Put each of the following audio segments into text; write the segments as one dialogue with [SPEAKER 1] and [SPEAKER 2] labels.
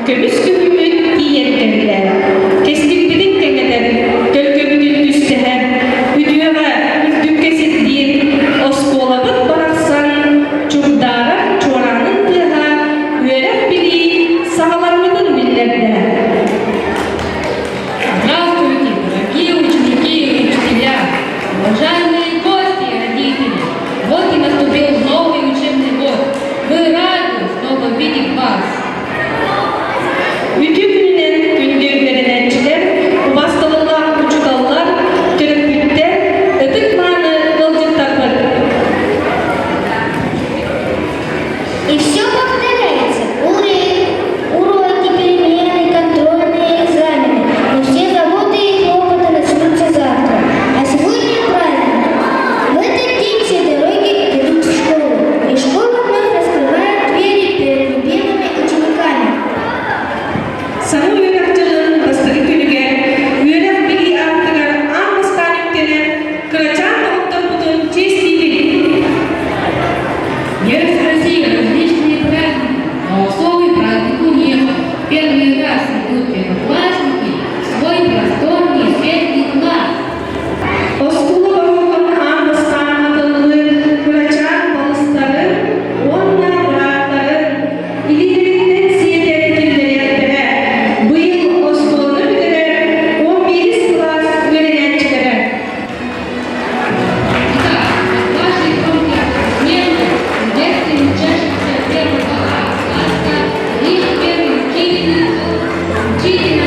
[SPEAKER 1] Көмүс күһүммүт тиийэн кэллэ. Кэскилбитин кэҥэтэн, төлкөбүтүн түстэһэн, үтүөҕэ, үрдүккэ сирдиир оскуолабыт барахсан чугдаарар чуораанын тыаһа үөрэх-билии саҕаламмытын биллэрдэ.
[SPEAKER 2] Здравствуйте, дорогие ученики и учителя, уважаемые гости и родители! Вот и наступил новый учебный год. Мы рады снова видеть вас.
[SPEAKER 1] Үтүө күнүнэн күндү үөрэнээччилэр, убаастабыллаах учууталлар, төрөппүттэр, ытык-мааны ыалдьыттарбыт!
[SPEAKER 3] И все повторяется. Уроки, перемены, контрольные экзамены. Но все заботы и хлопоты начнутся завтра. А сегодня праздник. В этот день все дороги ведут в школу. И школа вновь раскрывает двери перед любимыми учениками.
[SPEAKER 1] Саҥа үөрэх дьылын бастакы күнүгэр үөрэх-билии аартыгар аан бастаан үктэнэр кырачаан доҕотторбутун чиэстиибит!
[SPEAKER 2] Есть в России различные праздники, но особый праздник у них. Первый раз идут первоклассники в свой просторный светлый класс.
[SPEAKER 1] Оскуола боруогун аан бастаан атыллыыр кырачаан балыстарын уонна бырааттарын илиилэриттэн сиэтэн киллэриэхтэрэ. Быйыл оскуоланы бүтэрэр 11 кылаас үөрэнээччилэрэ.
[SPEAKER 2] Итак, под ваши громкие аплодисменты приветствуем учащихся первого А класса и их первую учительницу, учителя.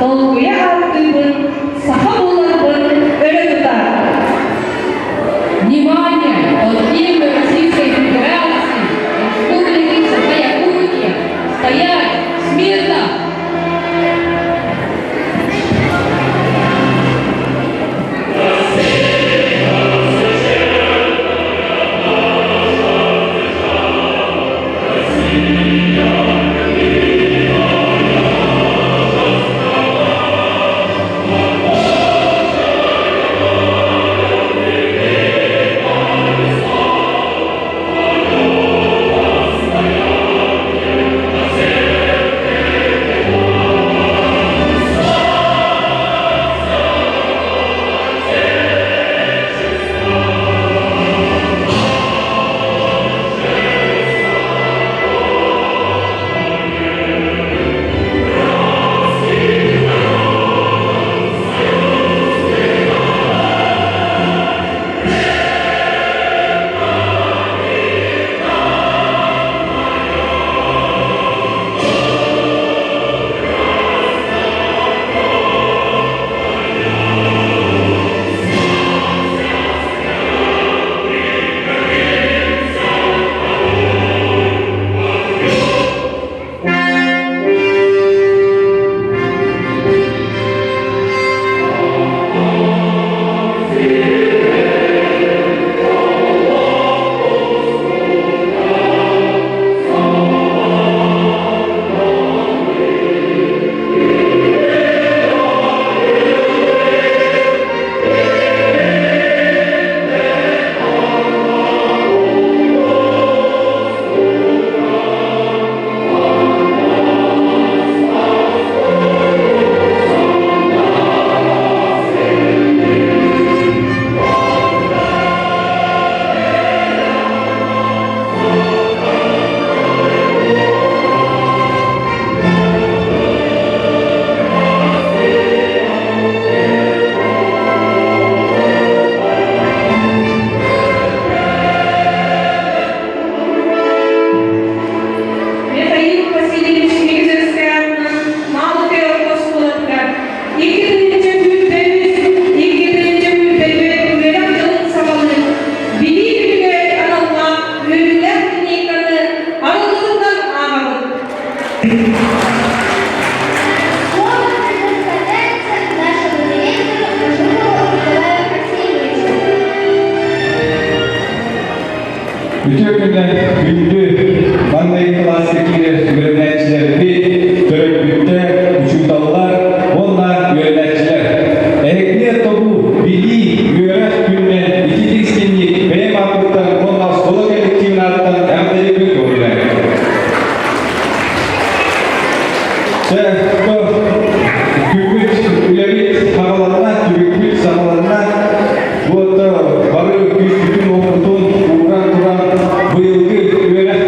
[SPEAKER 1] долгуйа ааттыыбын, саха буоларбын өрө тута.
[SPEAKER 2] Внимание! Под гимн Российской Федерации, Республики Саха-Якутия, стоять смирно!
[SPEAKER 1] Михаил Васильевич Мегежекскай Маалыкай орто оскуолатыгар 2023, 2024 үөрэх дьылын саҕалыыр Билии күнүгэр аналлаах үөрүүлээх линейканы арыллыбытынан ааҕабыт.
[SPEAKER 3] Слово предоставляется нашему директору Ажурову Николаю Арсеньевичу.
[SPEAKER 4] Үтүө күнүнэн күндү маҥнайгы кылааска киирэр үөрэнээччилэрбит, төрөппүттэр, учууталлар уонна үөрэнээччилэр. Эһигини тобу билии, үөрэх күнүнэн ититик-истиҥник бэйэм ааппыттан уонна оскуола коллективын ааттан эҕэрдэлиибин көҕүлээн. Чэ, күммүт, үлэбит хаҕаланна, түбүкпүт саҕаланна. Бу бары күүспүтүн-уохпутун ууран туран быйылгы үөрэх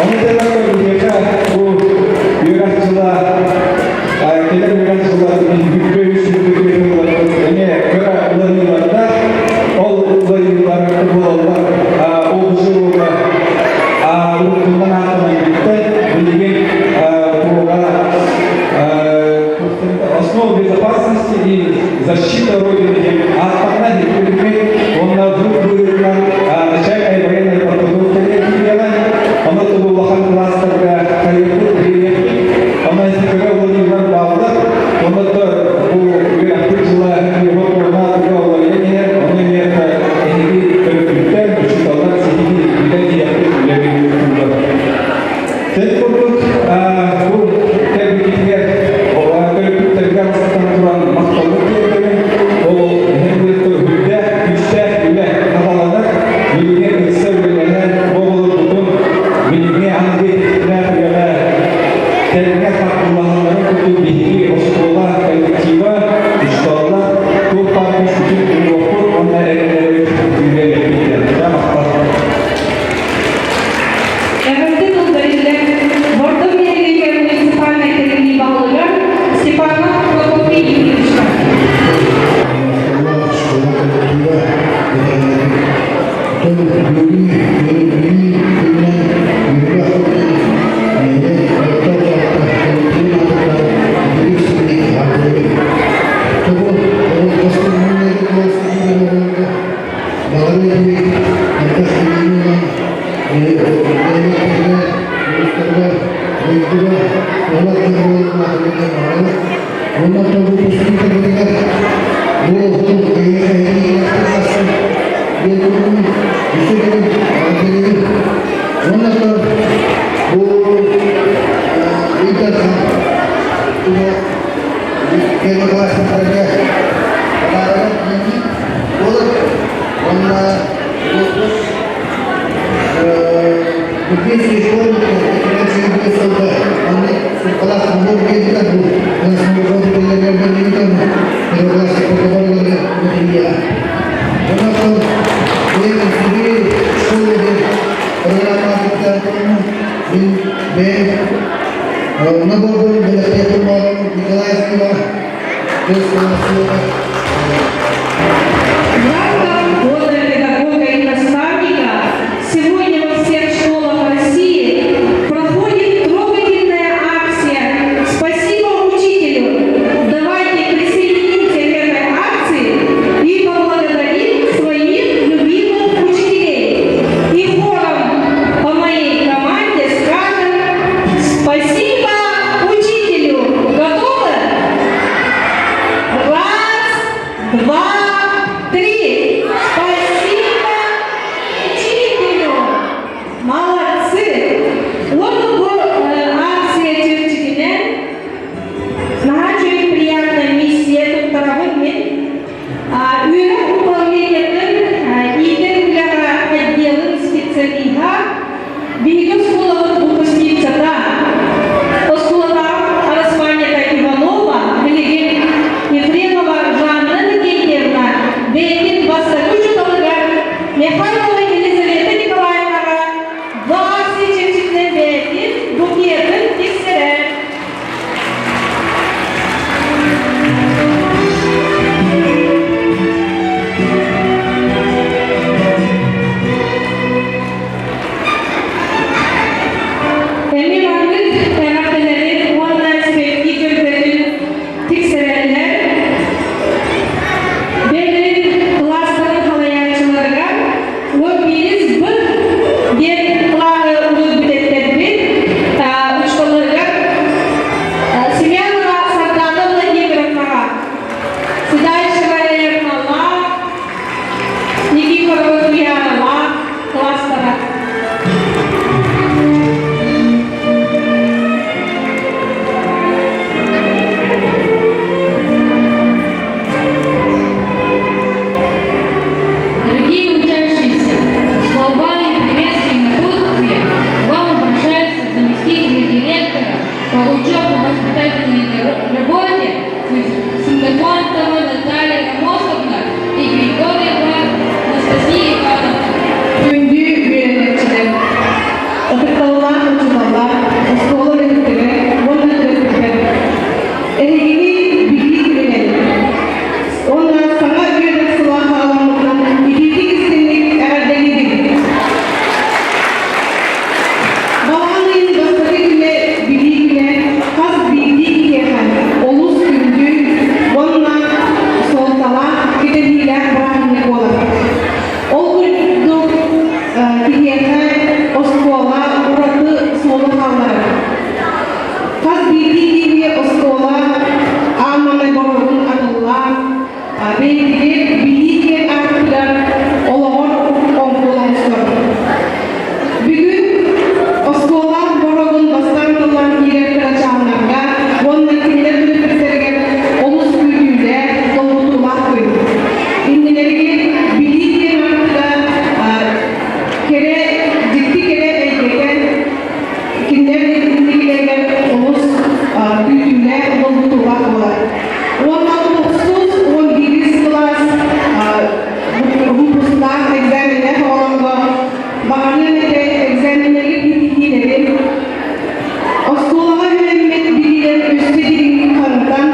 [SPEAKER 4] Ону тэҥэ биһиэхэ бу үөрэх дьыла кэлэр үөрэх дьыла бүппэ үс эмиэ кыра уларыйыылардаах. Ол уларыйыылар буолаллар ОБЖУга уруккунан ааттанан бүттэ. Билигин буга основа безопасности и защита Родины диэн ааттанна иһиппит. Уонна бу быһыытынан начальная военная подготовка киириэҕэ. Онно тугу улахан кылаастарга хайыппыт, биэриэхпит. Онно көрө уларыйыылар бааллар. Онно бу үөрэхпит дьыла туона туга уларыйан иһэр. Ону эмиэ эһиги төрөппүттэр, учууталлар сиһилии билэн иһиэхпит үлэбит туһугар. Тэн курдук бу кэлбитигэр төрөппүттэргэ бастатан туран махталбыт тиэрдэбин. Ол эһэбит үрдээх, күүстээх үлэ саҕаланар. Билигин ыкса үлэлэһэн оҕолорбутун билиҥҥи аныгы тэтимнээх үлэҕэ тэҥҥэ хардыылаһалларын курдук биһиги оскуола коллектива, учууталлар туох баар күүспүтүн угуохпут уонна эрэнэбит күүрэлэппиттэр. Махтал.
[SPEAKER 1] Эҕэрдэ тыл бэриллэр Бордоҥ нэһилиэгэр муниципальнай тэриллии баһылыгар Степанов Прокопий Юрьевичка.
[SPEAKER 5] Махталлаах школа коллектива тыл үөрүү, үөрүү күнүнэн үөрэх күнүнэн нэһилиэк орто дьаһалта коллективын аатыттан үгүс ситиһии хаалларабыт. Тобу бастыҥныы кылаас Баҕарыы элбэх билиини ылан, нэһилиэктэригэр, улуустарыгар, дойдуга туһалаах дьон буолан улаатаргытыгар баҕарабыт. Уонна оттон бу выпускниктарбытыгар бу сыл эһиэхэ эһиги тахсан диэн курдук өссө төгүл эҕэрдэлиибин. Уонна оттон бу Ил Дархан первый классниктарга подарок буолар. Уонна Выпускники школьников, которые сылга онно сылкалаах футбол биэрдилэр бу Онон школы программа бэйэм наборбун бэлэхтиэхпин баҕарабын Николаевского
[SPEAKER 1] В рамках Года педагога и наставника сегодня во всех школах России проходит трогательная акция «Спасибо учителю». Давайте присоединимся к этой акции и поблагодарим своих любимых учителей. И хором по моей команде скажем «Спасибо учителю». Готовы? Раз, два, три. Спасибо учителю. Молодцы. Вот бу акция чэрчитинэн наһаа үчүгэй приятная миссия туттарабын мин. Үөрэх управлениетын иитэр үлэҕэ отделын специалиһа биһиги оскуолабыт выпускницата оскуолатааҕы араспаанньата Иванова билигин Ефремова Жанна Никитьевна бэйэтин бастакы учууталыгар Михайлова Елизавета Николаевнаҕа бу акция чэрчитинэн бэйэтин букетын тиксэрэр. Эмиэ маннык эҕэрдэлэри уонна сибэкки дьөрбөтүн тиксэрэллэр. Бэйэлэрин кылаастарын халайааччыларыгар 11 Б диэн кылааһы урут бүтэттэрбит учууталларыгар Семенова Сардана Владимировнаҕа, Седалищева Эрнала, Никифорова Туянова класстара.
[SPEAKER 2] Дорогие учащиеся, словами приветствия и напутствия к вам обращается заместитель директора по учебно-воспитательной работе Симонова Наталья Амосовна и Григорьева Анастасия Ивановна.
[SPEAKER 1] Күндү үөрэнээччилэр, ытыктабыллаах. Оскуола үлэһиттэрэ уонна төрөппүттэр эһигини билии күнүнэн уонна саҥа үөрэх сыла саҕаламмытынан итиитик истиҥник эҕэрдэлиибин! Балаҕан ыйын бастакы күнэ билии күнэ хас биирдии киһиэхэ олус күндү уонна суолталаах кэтэһиилээх бырааһынньык буолар. Ол курдук киһиэхэ оскуола ураты суолу хаалларар. Хас биирдии киһи оскуола аан маҥнай боруогун атыллаан, бэйэтигэр билии диэн ааттыгар олоҕор оҥкул оҥостор. Бүгүн оскуола боруогун бастаан тыллаан киирэр кырачааннарга уонна кинилэр төрөппүттэригэр олус күүтүүлээх, долгутуулаах күн. Иннилэригэр билии диэн ааттыга кэрэ, дьикти кэрэ эйгэтэ кинилэр инникилэригэр олус күүтүүлээх, долгутуулаах буолар. Уонна тохсус 11 кылаас выпусктаах экзаменнээх оҕолорго баҕарыам этэ экзаменнэргэ ситиһиилэри оскуолаҕа үөрэммит билиилэр өссө дириҥник хаҥатан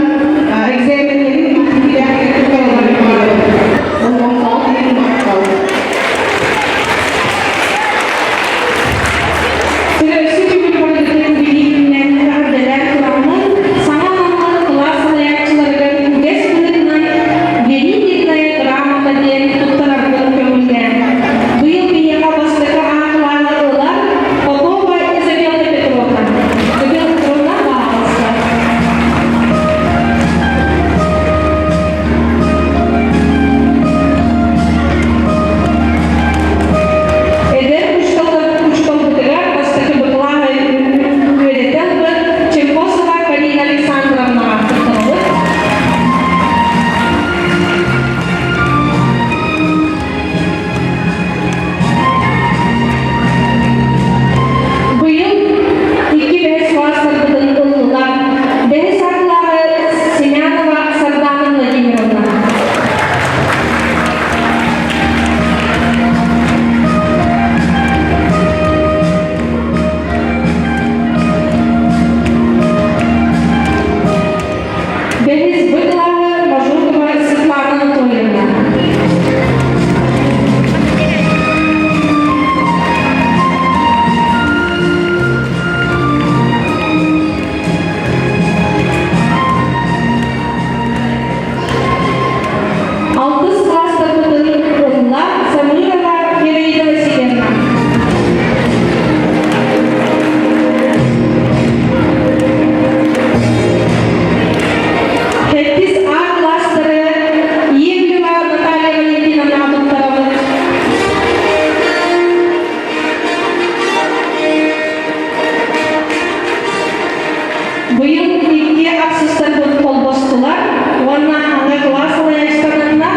[SPEAKER 1] экзаменнэрин ситиһиилээхтик туттаралларын баҕарабын. Болҕомтоҕут иһин махтал.
[SPEAKER 6] Өссө төгүл барытын билиитинэн эҕэрдэлээн тураммын, саҥа анаммыт кылаас салайааччыларыгар үгэс быһыытынан «Верительная грамота» диэн туттарарбын көҥүллээн. Быйыл биһиэхэ бастакы аахылааны ылар Попова Изабелла Петровна. Изабелла Петровна, баҕаласта. Эдэр учууталбытыгар бастакы бакылааһы үөрэтэ ылбыт Чемпосова Карина Александровнаҕа туттарабыт. Быйыл икки бэһис кылаастарбытын ыллылар. Бэһис арылааҕы Семянова Сардана Владимировна. Бэһис Б кылааһы Мажукова Светлана Анатольевна. Алтыс кылаастарбытын ылла Самырова Ираида Васильевна. Сэттис А кылаастары Иевлева Наталья Валентиновна туттарабыт. Быйыл икки ахсыстарбыт холбостулар уонна аны кылаас салайааччыларына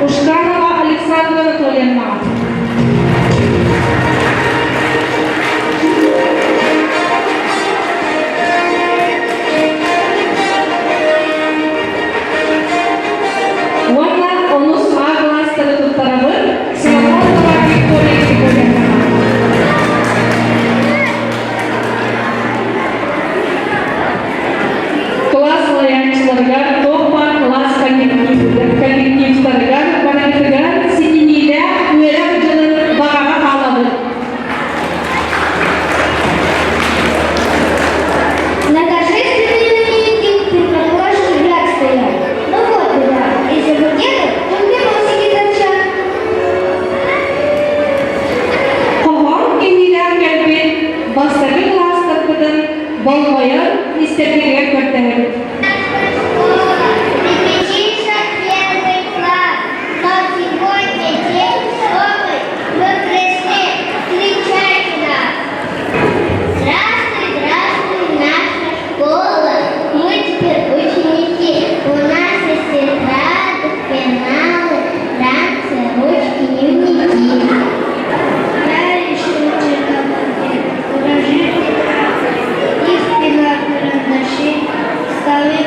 [SPEAKER 6] Ушканова Александра Анатольевнаҕа. Уонна онус А кылаастары туттарабыт Ксенофонтова Виктория Григорьевнаҕа. Кылаас салайааччыларыгар туох баар кылаас коллективтарыгар барытыгар ситиһиилээх үөрэх дьылын баҕаҕа хаалабыт.
[SPEAKER 3] На торжественной линейке первоклашки в ряд стоят. Но вот беда, из-за букетов только носики торчат.
[SPEAKER 6] Хоһоон кэһиилээх кэлбит бастакы кылаастарбытын болҕойон истэргитигэр көрдөһөбүт.
[SPEAKER 3] Репетиция первый класс, но сегодня день особый, мы пришли, встречайте нас. Здравствуй, здравствуй, наша школа, мы теперь ученики, у нас есть тетради, пеналы, ранцы, ручки, дневники. Я решил команды, уложили их пила карандаши, столы.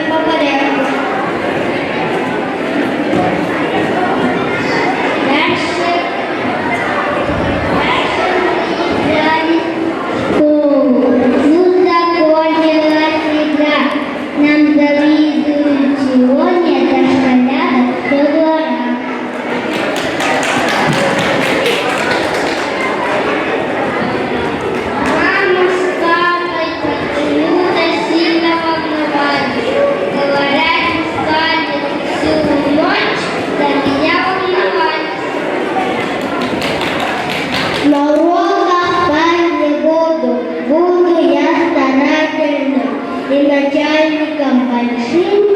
[SPEAKER 3] Начальником большим.